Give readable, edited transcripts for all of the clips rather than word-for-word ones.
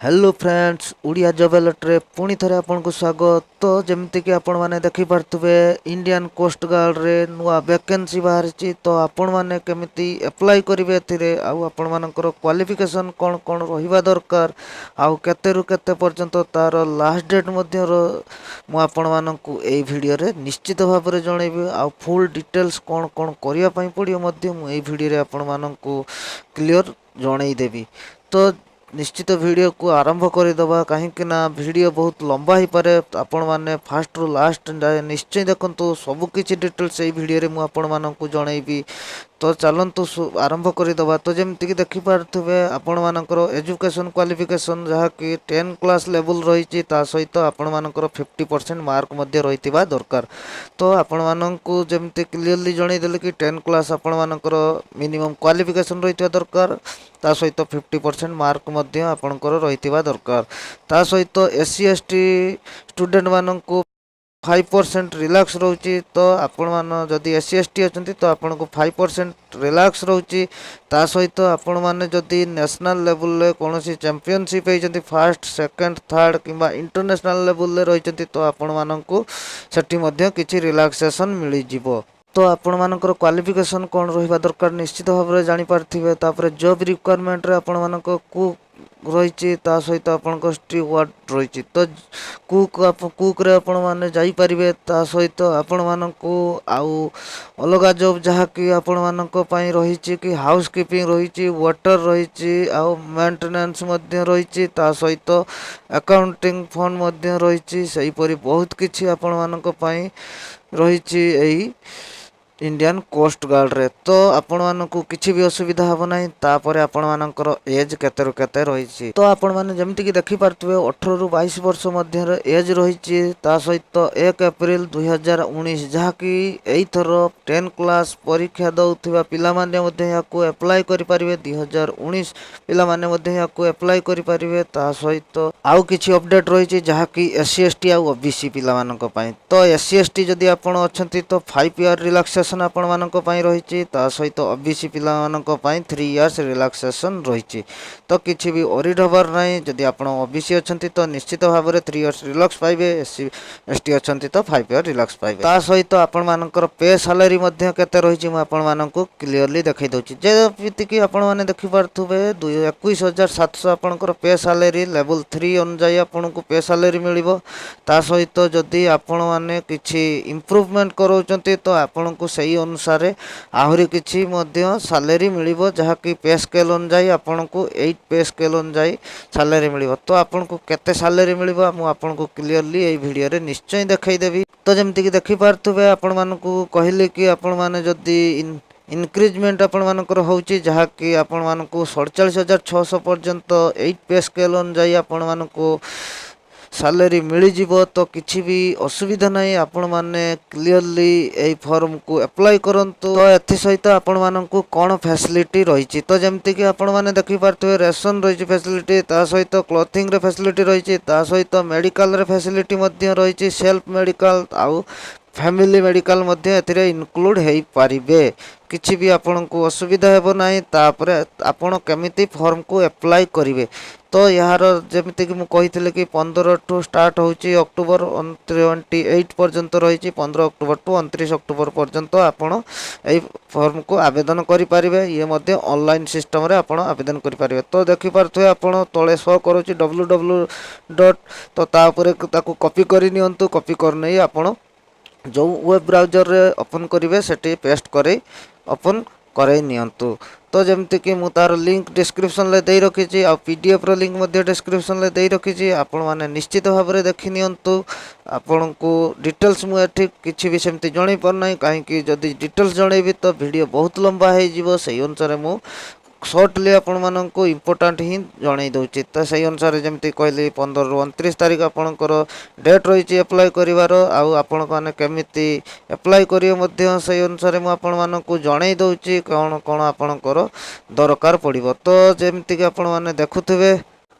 Hello friends, Odia job ଆଲର୍ଟରେ ପୁଣି ଥରେ ଆପଣଙ୍କୁ ସ୍ୱାଗତ। ତ ଯେମିତିକି ଆପଣମାନେ ଦେଖିପାରୁଥିବେ, ଇଣ୍ଡିଆନ୍ କୋଷ୍ଟ ଗାର୍ଡ଼ରେ ନୂଆ ଭ୍ୟାକେନ୍ସି ବାହାରିଛି। ତ ଆପଣମାନେ କେମିତି ଆପ୍ଲାଏ କରିବେ ଏଥିରେ, ଆଉ ଆପଣମାନଙ୍କର କ୍ୱାଲିଫିକେସନ୍ କ'ଣ କ'ଣ ରହିବା ଦରକାର, ଆଉ କେତେରୁ କେତେ ପର୍ଯ୍ୟନ୍ତ ତା'ର ଲାଷ୍ଟ ଡେଟ୍ ମଧ୍ୟ ମୁଁ ଆପଣମାନଙ୍କୁ ଏଇ ଭିଡ଼ିଓରେ ନିଶ୍ଚିତ ଭାବରେ ଜଣେଇବି। ଆଉ ଫୁଲ୍ ଡିଟେଲ୍ସ କ'ଣ କ'ଣ କରିବା ପାଇଁ ପଡ଼ିବ ମଧ୍ୟ ମୁଁ ଏଇ ଭିଡ଼ିଓରେ ଆପଣମାନଙ୍କୁ କ୍ଲିଅର୍ ଜଣେଇଦେବି। ତ ନିଶ୍ଚିତ ଭିଡ଼ିଓକୁ ଆରମ୍ଭ କରିଦେବା, କାହିଁକି ନା ଭିଡ଼ିଓ ବହୁତ ଲମ୍ବା ହେଇପାରେ। ଆପଣମାନେ ଫାଷ୍ଟରୁ ଲାଷ୍ଟ ଯାଏ ନିଶ୍ଚୟ ଦେଖନ୍ତୁ। ସବୁକିଛି ଡିଟେଲ୍ସ ଏଇ ଭିଡ଼ିଓରେ ମୁଁ ଆପଣମାନଙ୍କୁ ଜଣେଇବି। ତ ଚାଲନ୍ତୁ ଆରମ୍ଭ କରିଦେବା। ତ ଯେମିତିକି ଦେଖିପାରୁଥିବେ, ଆପଣମାନଙ୍କର ଏଜୁକେସନ୍ କ୍ୱାଲିଫିକେସନ୍ ଯାହାକି 10 କ୍ଲାସ୍ ଲେବୁଲ୍ ରହିଛି, ତା ସହିତ ଆପଣମାନଙ୍କର 50% ମାର୍କ ମଧ୍ୟ ରହିଥିବା ଦରକାର। ତ ଆପଣମାନଙ୍କୁ ଯେମିତି କ୍ଲିଅରଲି ଜଣେଇଦେଲେ କି 10 କ୍ଲାସ୍ ଆପଣମାନଙ୍କର ମିନିମମ୍ କ୍ୱାଲିଫିକେସନ୍ ରହିଥିବା ଦରକାର, ତା ସହିତ 50% ମାର୍କ ମଧ୍ୟ ଆପଣଙ୍କର ରହିଥିବା ଦରକାର। ତା ସହିତ ଏସ୍ ସି, ଏସ୍ ଟି ଷ୍ଟୁଡ଼େଣ୍ଟମାନଙ୍କୁ 5% ରିଲାକ୍ସ ରହୁଛି। ତ ଆପଣମାନ ଯଦି ଏସ୍ ସି, ଏସ୍ ଟି ଅଛନ୍ତି, ତ ଆପଣଙ୍କୁ 5% ରିଲାକ୍ସ ରହୁଛି। ତା ସହିତ ଆପଣମାନେ ଯଦି ନ୍ୟାସନାଲ୍ ଲେବୁଲ୍ରେ କୌଣସି ଚାମ୍ପିଅନସିପ୍ ହେଇଛନ୍ତି, ଫାର୍ଷ୍ଟ, ସେକେଣ୍ଡ, ଥାର୍ଡ଼ କିମ୍ବା ଇଣ୍ଟରନ୍ୟାସନାଲ୍ ଲେବୁଲ୍ରେ ରହିଛନ୍ତି, ତ ଆପଣମାନଙ୍କୁ ସେଠି ମଧ୍ୟ କିଛି ରିଲାକ୍ସେସନ୍ ମିଳିଯିବ। ତ ଆପଣମାନଙ୍କର କ୍ୱାଲିଫିକେସନ୍ କ'ଣ ରହିବା ଦରକାର ନିଶ୍ଚିତ ଭାବରେ ଜାଣିପାରିଥିବେ। ତାପରେ ଜବ୍ ରିକ୍ୱାରମେଣ୍ଟରେ ଆପଣମାନଙ୍କ କୁକ୍ ରହିଛି, ତା ସହିତ ଆପଣଙ୍କ ଷ୍ଟିୱାର୍ଡ଼ ରହିଛି। ତ କୁକ୍ରେ ଆପଣମାନେ ଯାଇପାରିବେ। ତା ସହିତ ଆପଣମାନଙ୍କୁ ଆଉ ଅଲଗା ଜବ୍ ଯାହାକି ଆପଣମାନଙ୍କ ପାଇଁ ରହିଛି କି ହାଉସ୍ କିପିଂ ରହିଛି, ୱେଟର୍ ରହିଛି, ଆଉ ମେଣ୍ଟେନାନ୍ସ ମଧ୍ୟ ରହିଛି, ତା ସହିତ ଆକାଉଣ୍ଟିଂ ଫଣ୍ଡ ମଧ୍ୟ ରହିଛି। ସେହିପରି ବହୁତ କିଛି ଆପଣମାନଙ୍କ ପାଇଁ ରହିଛି ଏଇ ଇଣ୍ଡିଆନ୍ କୋଷ୍ଟ ଗାର୍ଡ଼ରେ। ତ ଆପଣମାନଙ୍କୁ କିଛି ବି ଅସୁବିଧା ହେବ ନାହିଁ। ତାପରେ ଆପଣମାନଙ୍କର ଏଜ୍ କେତେରୁ କେତେ ରହିଛି? ତ ଆପଣମାନେ ଯେମିତିକି ଦେଖିପାରୁଥିବେ, 18ରୁ 22 ବର୍ଷ ମଧ୍ୟରେ ଏଜ୍ ରହିଛି। ତା ସହିତ 1 ଏପ୍ରିଲ 2019, ଯାହାକି ଏଇଥର 10 କ୍ଲାସ୍ ପରୀକ୍ଷା ଦେଉଥିବା ପିଲାମାନେ ମଧ୍ୟ ଏହାକୁ ଆପ୍ଲାଏ କରିପାରିବେ। 2019 ପିଲାମାନେ ମଧ୍ୟ ଏହାକୁ ଆପ୍ଲାଏ କରିପାରିବେ। ତା ସହିତ ଆଉ କିଛି ଅପଡ଼େଟ୍ ରହିଛି, ଯାହାକି ଏସ୍ ସି, ଏସ୍ ଟି ଆଉ ଓ ବି ସି ପିଲାମାନଙ୍କ ପାଇଁ। ତ ଏସ୍ ସି, ଏସ୍ ଟି ଯଦି ଆପଣ ଅଛନ୍ତି, ତ 5 ଇୟର୍ ରିଲାକ୍ସେସନ୍ ଆପଣମାନଙ୍କ ପାଇଁ ରହିଛି। ତା ସହିତ ଓ ବି ସି ପିଲାମାନଙ୍କ ପାଇଁ 3 ଇୟର୍ସ ରିଲାକ୍ସେସନ୍ ରହିଛି। ତ କିଛି ବି ୱରିଡ୍ ହେବାର ନାହିଁ। ଯଦି ଆପଣ ଓ ବି ସି ଅଛନ୍ତି, ତ ନିଶ୍ଚିତ ଭାବରେ 3 ଇୟର୍ସ ରିଲାକ୍ସ ପାଇବେ। ଏସ୍ ସି, ଏସ୍ ଟି ଅଛନ୍ତି ତ 5 ଇୟର୍ ରିଲାକ୍ସ ପାଇବେ। ତା ସହିତ ଆପଣମାନଙ୍କର ପେ ସାଲାରୀ ମଧ୍ୟ କେତେ ରହିଛି, ମୁଁ ଆପଣମାନଙ୍କୁ କ୍ଲିଅରଲି ଦେଖାଇ ଦେଉଛି। ଯେମିତିକି ଆପଣମାନେ ଦେଖିପାରୁଥିବେ, 21,700 ଆପଣଙ୍କର ପେ ସାଲାରୀ, ଲେବୁଲ୍ 3 ଅନୁଯାୟୀ ଆପଣଙ୍କୁ ପେ ସାଲାରୀ ମିଳିବ। ତା ସହିତ ଯଦି ଆପଣମାନେ କିଛି ଇମ୍ପ୍ରୁଭମେଣ୍ଟ କରାଉଛନ୍ତି, ତ ଆପଣଙ୍କୁ ସେଇ ଅନୁସାରେ ଆହୁରି କିଛି ମଧ୍ୟ ସାଲାରୀ ମିଳିବ, ଯାହାକି ପେ ସ୍କେଲ୍ ଅନୁଯାୟୀ ଆପଣଙ୍କୁ 8 ପେ ସ୍କେଲ୍ ଅନୁଯାୟୀ ସାଲାରୀ ମିଳିବ। ତ ଆପଣଙ୍କୁ କେତେ ସାଲାରୀ ମିଳିବ, ମୁଁ ଆପଣଙ୍କୁ କ୍ଲିଅରଲି ଏଇ ଭିଡ଼ିଓରେ ନିଶ୍ଚୟ ଦେଖାଇଦେବି। ତ ଯେମିତିକି ଦେଖିପାରୁଥିବେ, ଆପଣମାନଙ୍କୁ କହିଲି କି ଆପଣମାନେ ଯଦି ଇନକ୍ରିଜମେଣ୍ଟ ଆପଣମାନଙ୍କର ହେଉଛି, ଯାହାକି ଆପଣମାନଙ୍କୁ 47,600 ପର୍ଯ୍ୟନ୍ତ 8 ପେ ସ୍କେଲ୍ ଅନୁଯାୟୀ ଆପଣମାନଙ୍କୁ ସାଲାରୀ ମିଳିଯିବ। ତ କିଛି ବି ଅସୁବିଧା ନାହିଁ, ଆପଣମାନେ କ୍ଲିଅରଲି ଏଇ ଫର୍ମକୁ ଆପ୍ଲାଏ କରନ୍ତୁ। ତ ଏଥିସହିତ ଆପଣମାନଙ୍କୁ କ'ଣ ଫ୍ୟାସିଲିଟି ରହିଛି? ତ ଯେମିତିକି ଆପଣମାନେ ଦେଖିପାରୁଥିବେ, ରେସନ୍ ରହିଛି ଫ୍ୟାସିଲିଟି, ତା ସହିତ କ୍ଲୋଥିଂର ଫ୍ୟାସିଲିଟି ରହିଛି, ତା ସହିତ ମେଡ଼ିକାଲର ଫ୍ୟାସିଲିଟି ମଧ୍ୟ ରହିଛି। ସେଲ୍ଫ ମେଡ଼ିକାଲ ଆଉ ଫ୍ୟାମିଲି ମେଡ଼ିକାଲ ମଧ୍ୟ ଏଥିରେ ଇନକ୍ଲୁଡ଼ ହେଇପାରିବେ। କିଛି ବି ଆପଣଙ୍କୁ ଅସୁବିଧା ହେବ ନାହିଁ। ତାପରେ ଆପଣ କେମିତି ଫର୍ମକୁ ଆପ୍ଲାଏ କରିବେ? ତ ଏହାର ଯେମିତିକି ମୁଁ କହିଥିଲି କି 15ଠୁ ଷ୍ଟାର୍ଟ ହେଉଛି, ଅକ୍ଟୋବର 28 ପର୍ଯ୍ୟନ୍ତ ରହିଛି। 15 ଅକ୍ଟୋବର ଟୁ 29 ଅକ୍ଟୋବର ପର୍ଯ୍ୟନ୍ତ ଆପଣ ଏଇ ଫର୍ମକୁ ଆବେଦନ କରିପାରିବେ। ଇଏ ମଧ୍ୟ ଅନଲାଇନ୍ ସିଷ୍ଟମରେ ଆପଣ ଆବେଦନ କରିପାରିବେ। ତ ଦେଖିପାରୁଥିବେ ଆପଣ, ତଳେ ଶୋ କରୁଛି ଡବ୍ଲୁ ଡବ୍ଲୁ ଡଟ୍। ତ ତା ଉପରେ ତାକୁ କପି କରି ନିଅନ୍ତୁ। କପି କରିନେଇ ଆପଣ ଯେଉଁ ୱେବ୍ ବ୍ରାଉଜରରେ ଓପନ୍ କରିବେ, ସେଠି ପେଷ୍ଟ କରେଇ ଓପନ୍ କରେଇ ନିଅନ୍ତୁ। ତ ଯେମିତିକି ମୁଁ ତା'ର ଲିଙ୍କ୍ ଡିସ୍କ୍ରିପ୍ସନ୍ରେ ଦେଇ ରଖିଛି, ଆଉ ପିଡିଏଫ୍ର ଲିଙ୍କ୍ ମଧ୍ୟ ଡିସ୍କ୍ରିପ୍ସନ୍ରେ ଦେଇ ରଖିଛି। ଆପଣମାନେ ନିଶ୍ଚିତ ଭାବରେ ଦେଖି ନିଅନ୍ତୁ। ଆପଣଙ୍କୁ ଡିଟେଲ୍ସ ମୁଁ ଏଠି କିଛି ବି ସେମିତି ଜଣେଇ ପାରୁନାହିଁ, କାହିଁକି ଯଦି ଡିଟେଲ୍ସ ଜଣେଇବି ତ ଭିଡ଼ିଓ ବହୁତ ଲମ୍ବା ହେଇଯିବ। ସେଇ ଅନୁସାରେ ମୁଁ ସର୍ଟଲି ଆପଣମାନଙ୍କୁ ଇମ୍ପୋର୍ଟାଣ୍ଟ ହିଁ ଜଣେଇ ଦେଉଛି। ତ ସେଇ ଅନୁସାରେ ଯେମିତି କହିଲି, 15ରୁ 29 ତାରିଖ ଆପଣଙ୍କର ଡେଟ୍ ରହିଛି ଆପ୍ଲାଏ କରିବାର। ଆଉ ଆପଣମାନେ କେମିତି ଆପ୍ଲାଏ କରିବେ ମଧ୍ୟ ସେଇ ଅନୁସାରେ ମୁଁ ଆପଣମାନଙ୍କୁ ଜଣେଇ ଦେଉଛି, କ'ଣ କ'ଣ ଆପଣଙ୍କର ଦରକାର ପଡ଼ିବ। ତ ଯେମିତିକି ଆପଣମାନେ ଦେଖୁଥିବେ,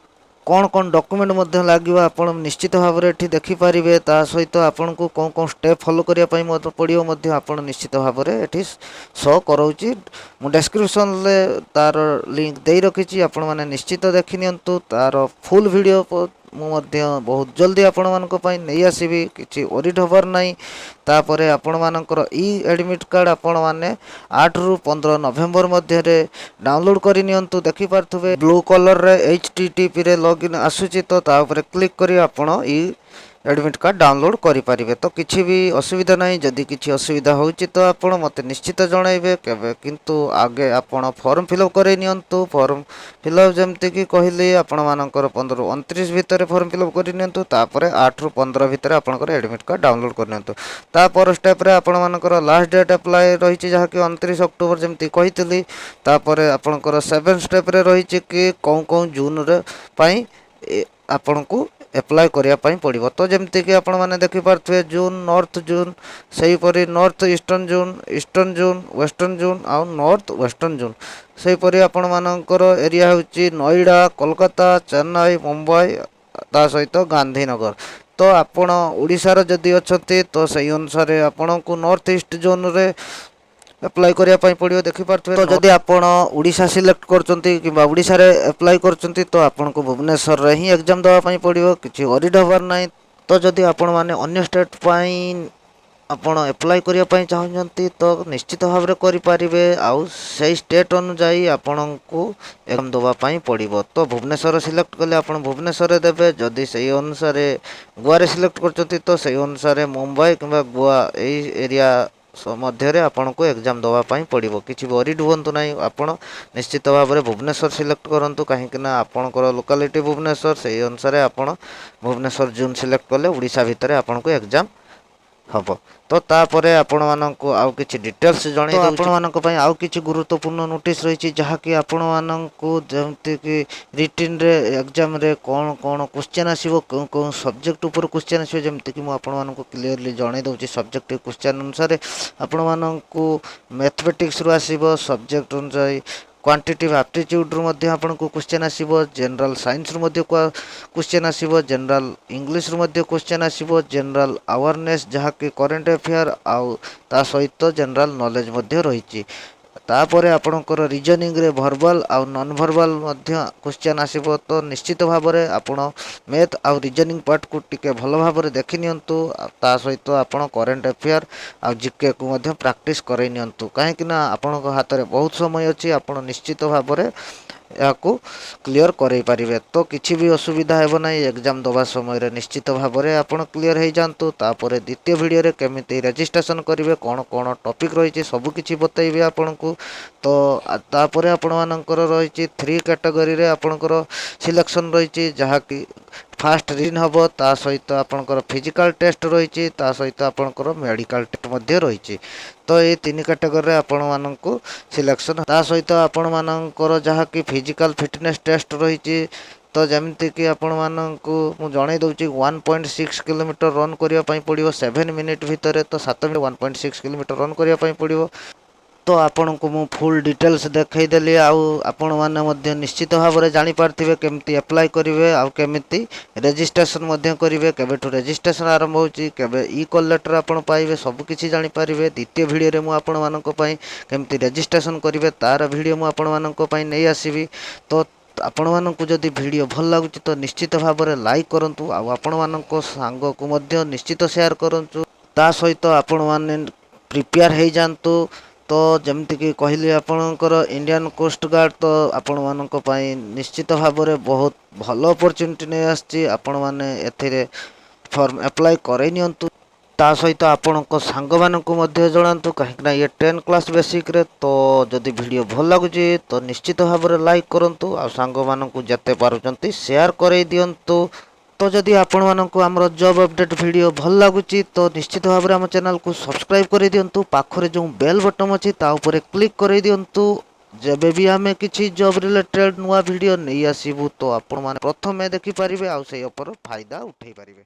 କ'ଣ କ'ଣ ଡକୁମେଣ୍ଟ ମଧ୍ୟ ଲାଗିବ, ଆପଣ ନିଶ୍ଚିତ ଭାବରେ ଏଠି ଦେଖିପାରିବେ। ତା ସହିତ ଆପଣଙ୍କୁ କେଉଁ କେଉଁ ଷ୍ଟେପ୍ ଫଲୋ କରିବା ପାଇଁ ମଧ୍ୟ ପଡ଼ିବ ମଧ୍ୟ ଆପଣ ନିଶ୍ଚିତ ଭାବରେ ଏଠି ଶୋ କରାଉଛି। ମୁଁ ଡେସ୍କ୍ରିପସନ୍ରେ ତା'ର ଲିଙ୍କ୍ ଦେଇ ରଖିଛି, ଆପଣମାନେ ନିଶ୍ଚିତ ଦେଖିନିଅନ୍ତୁ। ତା'ର ଫୁଲ୍ ଭିଡ଼ିଓ ମୁଁ ମଧ୍ୟ ବହୁତ ଜଲ୍ଦି ଆପଣମାନଙ୍କ ପାଇଁ ନେଇ ଆସିବି, କିଛି ୱରିଡ୍ ହେବାର ନାହିଁ। ତାପରେ ଆପଣମାନଙ୍କର ଇ ଆଡ଼ମିଟ୍ କାର୍ଡ଼ ଆପଣମାନେ 8ରୁ 15 ନଭେମ୍ବର ମଧ୍ୟରେ ଡାଉନଲୋଡ଼୍ କରିନିଅନ୍ତୁ। ଦେଖିପାରୁଥିବେ, ବ୍ଲୁ କଲର୍ରେ HTTPରେ ଲଗ୍ଇନ୍ ଆସୁଛି। ତ ତା ଉପରେ କ୍ଲିକ୍ କରି ଆପଣ ଇ ଆଡ଼ମିଟ୍ କାର୍ଡ଼ ଡାଉନଲୋଡ଼୍ କରିପାରିବେ। ତ କିଛି ବି ଅସୁବିଧା ନାହିଁ। ଯଦି କିଛି ଅସୁବିଧା ହେଉଛି, ତ ଆପଣ ମୋତେ ନିଶ୍ଚିତ ଜଣାଇବେ କେବେ, କିନ୍ତୁ ଆଗେ ଆପଣ ଫର୍ମ ଫିଲ୍ଅପ୍ କରାଇ ନିଅନ୍ତୁ। ଫର୍ମ ଫିଲ୍ଅପ୍ ଯେମିତିକି କହିଲି, ଆପଣମାନଙ୍କର 15ରୁ 29 ଭିତରେ ଫର୍ମ ଫିଲ୍ଅପ୍ କରିନିଅନ୍ତୁ। ତାପରେ 8ରୁ 15 ଭିତରେ ଆପଣଙ୍କର ଆଡ଼ମିଟ୍ କାର୍ଡ଼ ଡାଉନଲୋଡ଼୍ କରିନିଅନ୍ତୁ। ତାପର ଷ୍ଟେପ୍ରେ ଆପଣମାନଙ୍କର ଲାଷ୍ଟ ଡେଟ୍ ଆପ୍ଲାଏ ରହିଛି, ଯାହାକି 29 ଅକ୍ଟୋବର, ଯେମିତି କହିଥିଲି। ତାପରେ ଆପଣଙ୍କର ସେଭେନ୍ ଷ୍ଟେପ୍ରେ ରହିଛି କି କେଉଁ କେଉଁ ଜୋନ୍ରେ ପାଇଁ ଆପଣଙ୍କୁ ଆପ୍ଲାଏ କରିବା ପାଇଁ ପଡ଼ିବ। ତ ଯେମିତିକି ଆପଣମାନେ ଦେଖିପାରୁଥିବେ, ଜୋନ୍, ନର୍ଥ ଜୋନ୍, ସେହିପରି north eastern zone, eastern zone, western zone ଆଉ ନର୍ଥ ୱେଷ୍ଟର୍ଣ୍ଣ ଜୋନ୍। ସେହିପରି ଆପଣମାନଙ୍କର ଏରିଆ ହେଉଛି ନୋଇଡ଼ା, କୋଲକାତା, ଚେନ୍ନାଇ, ମୁମ୍ବାଇ, ତା ସହିତ ଗାନ୍ଧୀନଗର। ତ ଆପଣ ଓଡ଼ିଶାର ଯଦି ଅଛନ୍ତି, ତ ସେଇ ଅନୁସାରେ ଆପଣଙ୍କୁ ନର୍ଥ ଇଷ୍ଟ ଜୋନ୍ରେ ଆପ୍ଲାଏ କରିବା ପାଇଁ ପଡ଼ିବ। ଦେଖିପାରୁଥିବେ, ତ ଯଦି ଆପଣ ଓଡ଼ିଶା ସିଲେକ୍ଟ କରୁଛନ୍ତି କିମ୍ବା ଓଡ଼ିଶାରେ ଆପ୍ଲାଏ କରୁଛନ୍ତି, ତ ଆପଣଙ୍କୁ ଭୁବନେଶ୍ୱରରେ ହିଁ ଏକ୍ଜାମ୍ ଦେବା ପାଇଁ ପଡ଼ିବ। କିଛି ୱରିଡ୍ ହେବାର ନାହିଁ। ତ ଯଦି ଆପଣମାନେ ଅନ୍ୟ ଷ୍ଟେଟ୍ ପାଇଁ ଆପଣ ଆପ୍ଲାଏ କରିବା ପାଇଁ ଚାହୁଁଛନ୍ତି, ତ ନିଶ୍ଚିତ ଭାବରେ କରିପାରିବେ ଆଉ ସେଇ ଷ୍ଟେଟ୍ ଅନୁଯାୟୀ ଆପଣଙ୍କୁ ଏକ୍ଜାମ୍ ଦେବା ପାଇଁ ପଡ଼ିବ। ତ ଭୁବନେଶ୍ୱର ସିଲେକ୍ଟ କଲେ ଆପଣ ଭୁବନେଶ୍ୱରରେ ଦେବେ। ଯଦି ସେଇ ଅନୁସାରେ ଗୋଆରେ ସିଲେକ୍ଟ କରୁଛନ୍ତି, ତ ସେଇ ଅନୁସାରେ ମୁମ୍ବାଇ କିମ୍ବା ଗୋଆ ଏଇ ଏରିଆ ମଧ୍ୟରେ ଆପଣଙ୍କୁ ଏକ୍ଜାମ୍ ଦେବା ପାଇଁ ପଡ଼ିବ। କିଛି ୱରିଡ୍ ହୁଅନ୍ତୁ ନାହିଁ। ଆପଣ ନିଶ୍ଚିତ ଭାବରେ ଭୁବନେଶ୍ୱର ସିଲେକ୍ଟ କରନ୍ତୁ, କାହିଁକିନା ଆପଣଙ୍କର ଲୋକାଲିଟି ଭୁବନେଶ୍ୱର। ସେଇ ଅନୁସାରେ ଆପଣ ଭୁବନେଶ୍ୱର ଜୋନ୍ ସିଲେକ୍ଟ କଲେ ଓଡ଼ିଶା ଭିତରେ ଆପଣଙ୍କୁ ଏକ୍ଜାମ୍ ହେବ। ତ ତାପରେ ଆପଣମାନଙ୍କୁ ଆଉ କିଛି ଡିଟେଲ୍ସ ଜଣାଇ, ଆପଣମାନଙ୍କ ପାଇଁ ଆଉ କିଛି ଗୁରୁତ୍ୱପୂର୍ଣ୍ଣ ନୋଟିସ୍ ରହିଛି, ଯାହାକି ଆପଣମାନଙ୍କୁ ଯେମିତିକି ରିଟିନ୍ରେ ଏକ୍ଜାମ୍ରେ କ'ଣ କ'ଣ କ୍ୱେଶ୍ଚନ୍ ଆସିବ, କେଉଁ କେଉଁ ସବଜେକ୍ଟ ଉପରେ କ୍ୱେଶ୍ଚନ୍ ଆସିବ। ଯେମିତିକି ମୁଁ ଆପଣମାନଙ୍କୁ କ୍ଲିୟରଲି ଜଣାଇ ଦେଉଛି, ସବଜେକ୍ଟ କ୍ୱେଶ୍ଚନ୍ ଅନୁସାରେ ଆପଣମାନଙ୍କୁ ମ୍ୟାଥମେଟିକ୍ସରୁ ଆସିବ, ସବଜେକ୍ଟ ଅନୁଯାୟୀ କ୍ୱାଣ୍ଟିଟିଭ୍ ଆପ୍ଟିଚ୍ୟୁଡ଼୍ରୁ ମଧ୍ୟ ଆପଣଙ୍କୁ କ୍ୱେଶ୍ଚନ୍ ଆସିବ, ଜେନେରାଲ୍ ସାଇନ୍ସରୁ ମଧ୍ୟ କ୍ୱେଶ୍ଚନ୍ ଆସିବ, ଜେନେରାଲ୍ ଇଂଲିଶରୁ ମଧ୍ୟ କ୍ୱେଶ୍ଚନ୍ ଆସିବ, ଜେନେରାଲ୍ ଆୱାରନେସ୍ ଯାହାକି କରେଣ୍ଟ ଆଫେୟାର୍ ଆଉ ତା ସହିତ ଜେନେରାଲ୍ ନଲେଜ୍ ମଧ୍ୟ ରହିଛି। ତାପରେ ଆପଣଙ୍କର ରିଜନିଂରେ ଭର୍ବାଲ୍ ଆଉ ନନ୍ ଭର୍ବାଲ୍ ମଧ୍ୟ କ୍ୱେଶ୍ଚନ୍ ଆସିବ। ତ ନିଶ୍ଚିତ ଭାବରେ ଆପଣ ମ୍ୟାଥ୍ ଆଉ ରିଜନିଂ ପାର୍ଟକୁ ଟିକେ ଭଲ ଭାବରେ ଦେଖି ନିଅନ୍ତୁ। ଆଉ ତା ସହିତ ଆପଣ କରେଣ୍ଟ ଆଫେୟାର୍ ଆଉ ଜିକେକୁ ମଧ୍ୟ ପ୍ରାକ୍ଟିସ୍ କରାଇ ନିଅନ୍ତୁ, କାହିଁକିନା ଆପଣଙ୍କ ହାତରେ ବହୁତ ସମୟ ଅଛି। ଆପଣ ନିଶ୍ଚିତ ଭାବରେ ଏହାକୁ କ୍ଲିଅର୍ କରାଇ ପାରିବେ। ତ କିଛି ବି ଅସୁବିଧା ହେବ ନାହିଁ ଏକ୍ଜାମ୍ ଦେବା ସମୟରେ। ନିଶ୍ଚିତ ଭାବରେ ଆପଣ କ୍ଲିଅର୍ ହେଇଯାଆନ୍ତୁ। ତାପରେ ଦ୍ୱିତୀୟ ଭିଡ଼ିଓରେ କେମିତି ରେଜିଷ୍ଟ୍ରେସନ୍ କରିବେ, କ'ଣ କ'ଣ ଟପିକ୍ ରହିଛି, ସବୁକିଛି ବତେଇବି ଆପଣଙ୍କୁ। ତ ତାପରେ ଆପଣମାନଙ୍କର ରହିଛି ଥ୍ରୀ କ୍ୟାଟେଗୋରୀରେ ଆପଣଙ୍କର ସିଲେକ୍ସନ୍ ରହିଛି, ଯାହାକି ଫାଷ୍ଟ ରିଟିନ୍ ହେବ, ତା ସହିତ ଆପଣଙ୍କର ଫିଜିକାଲ୍ ଟେଷ୍ଟ ରହିଛି, ତା ସହିତ ଆପଣଙ୍କର ମେଡ଼ିକାଲ୍ ଟେଷ୍ଟ ମଧ୍ୟ ରହିଛି। ତ ଏଇ ତିନି କାଟେଗୋରୀରେ ଆପଣମାନଙ୍କୁ ସିଲେକ୍ସନ୍, ତା ସହିତ ଆପଣମାନଙ୍କର ଯାହାକି ଫିଜିକାଲ୍ ଫିଟନେସ୍ ଟେଷ୍ଟ ରହିଛି। ତ ଯେମିତିକି ଆପଣମାନଙ୍କୁ ମୁଁ ଜଣାଇ ଦେଉଛି, 1.6 କିଲୋମିଟର ରନ୍ କରିବା ପାଇଁ ପଡ଼ିବ 7 ମିନିଟ୍ ଭିତରେ। ତ 7 ମିନିଟ୍ 1.6 କିଲୋମିଟର ରନ୍ କରିବା ପାଇଁ ପଡ଼ିବ। ତ ଆପଣଙ୍କୁ ମୁଁ ଫୁଲ୍ ଡିଟେଲ୍ସ ଦେଖାଇଦେଲି ଆଉ ଆପଣମାନେ ମଧ୍ୟ ନିଶ୍ଚିତ ଭାବରେ ଜାଣିପାରିଥିବେ କେମିତି ଆପ୍ଲାଏ କରିବେ ଆଉ କେମିତି ରେଜିଷ୍ଟ୍ରେସନ୍ ମଧ୍ୟ କରିବେ, କେବେଠୁ ରେଜିଷ୍ଟ୍ରେସନ୍ ଆରମ୍ଭ ହେଉଛି, କେବେ ଇ କଲ୍ ଲେଟର୍ ଆପଣ ପାଇବେ, ସବୁକିଛି ଜାଣିପାରିବେ। ଦ୍ୱିତୀୟ ଭିଡ଼ିଓରେ ମୁଁ ଆପଣମାନଙ୍କ ପାଇଁ କେମିତି ରେଜିଷ୍ଟ୍ରେସନ୍ କରିବେ, ତା'ର ଭିଡ଼ିଓ ମୁଁ ଆପଣମାନଙ୍କ ପାଇଁ ନେଇ ଆସିବି। ତ ଆପଣମାନଙ୍କୁ ଯଦି ଭିଡ଼ିଓ ଭଲ ଲାଗୁଛି, ତ ନିଶ୍ଚିତ ଭାବରେ ଲାଇକ୍ କରନ୍ତୁ ଆଉ ଆପଣମାନଙ୍କ ସାଙ୍ଗକୁ ମଧ୍ୟ ନିଶ୍ଚିତ ସେୟାର କରନ୍ତୁ। ତା ସହିତ ଆପଣମାନେ ପ୍ରିପେୟାର ହେଇଯାଆନ୍ତୁ। ତ ଯେମିତିକି କହିଲି, ଆପଣଙ୍କର ଇଣ୍ଡିଆନ୍ କୋଷ୍ଟ ଗାର୍ଡ଼ ତ ଆପଣମାନଙ୍କ ପାଇଁ ନିଶ୍ଚିତ ଭାବରେ ବହୁତ ଭଲ ଅପରଚ୍ୟୁନିଟି ନେଇ ଆସିଛି। ଆପଣମାନେ ଏଥିରେ ଫର୍ମ ଆପ୍ଲାଏ କରାଇ ନିଅନ୍ତୁ। ତା ସହିତ ଆପଣଙ୍କ ସାଙ୍ଗମାନଙ୍କୁ ମଧ୍ୟ ଜଣାନ୍ତୁ, କାହିଁକିନା ଇଏ 10 କ୍ଲାସ୍ ବେସିକ୍ରେ। ତ ଯଦି ଭିଡ଼ିଓ ଭଲ ଲାଗୁଛି, ତ ନିଶ୍ଚିତ ଭାବରେ ଲାଇକ୍ କରନ୍ତୁ ଆଉ ସାଙ୍ଗମାନଙ୍କୁ ଯେତେ ପାରୁଛନ୍ତି ସେୟାର କରାଇ ଦିଅନ୍ତୁ। ତ ଯଦି ଆପଣମାନଙ୍କୁ ଆମର ଜବ୍ ଅପଡ଼େଟ୍ ଭିଡ଼ିଓ ଭଲ ଲାଗୁଛି, ତ ନିଶ୍ଚିତ ଭାବରେ ଆମ ଚ୍ୟାନେଲକୁ ସବସ୍କ୍ରାଇବ୍ କରିଦିଅନ୍ତୁ। ପାଖରେ ଯେଉଁ ବେଲ୍ ବଟନ୍ ଅଛି, ତା ଉପରେ କ୍ଲିକ୍ କରାଇ ଦିଅନ୍ତୁ। ଯେବେ ବି ଆମେ କିଛି ଜବ୍ ରିଲେଟେଡ଼୍ ନୂଆ ଭିଡ଼ିଓ ନେଇ ଆସିବୁ, ତ ଆପଣମାନେ ପ୍ରଥମେ ଦେଖିପାରିବେ ଆଉ ସେଇ ଅଫର୍ ଫାଇଦା ଉଠାଇ ପାରିବେ।